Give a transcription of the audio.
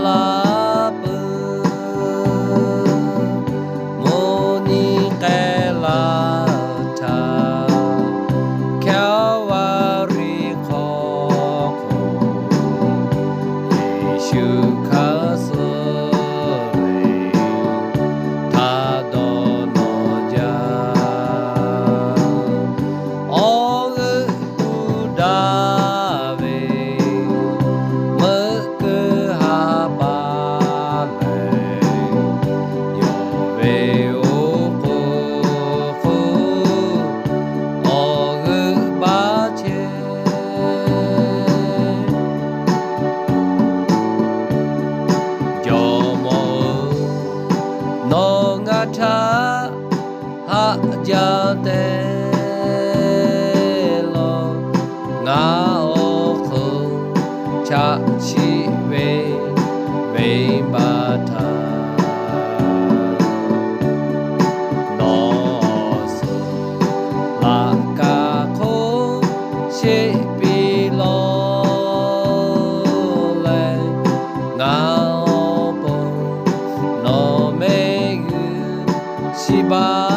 laˇ peuˬ. Mvuhˇ nyi k'ai laˇ htaˇ, Kaˍvaˍriˆ hk'aw hk'oˆ Yeˍsuˆ hkanˍ suh ve htaꞈ dawˇ nawˇ jaˇ. Awˬ g'euˆ pu daꞈ ve meuˆ keu ha pa lehˬ, yawˬ ve oˇ k'o hk'oˆ awˬ g'euˆ baˇ chehˇ. Jawˇmawˇ-oˬ, nawˬ ngaˬ htaꞈ haꞈ jaˇ te law. Ngaˬ awˬ hk'oˆ chaꞈ chiˆ ve venˇbaˆ htaꞈ nawˬ suhˍ laꞈ ka hk'oˆ sheˆ piˇ law leh, ngaˬ awˬ pon nawˬ mehˆ g'uiˬ chi baˆ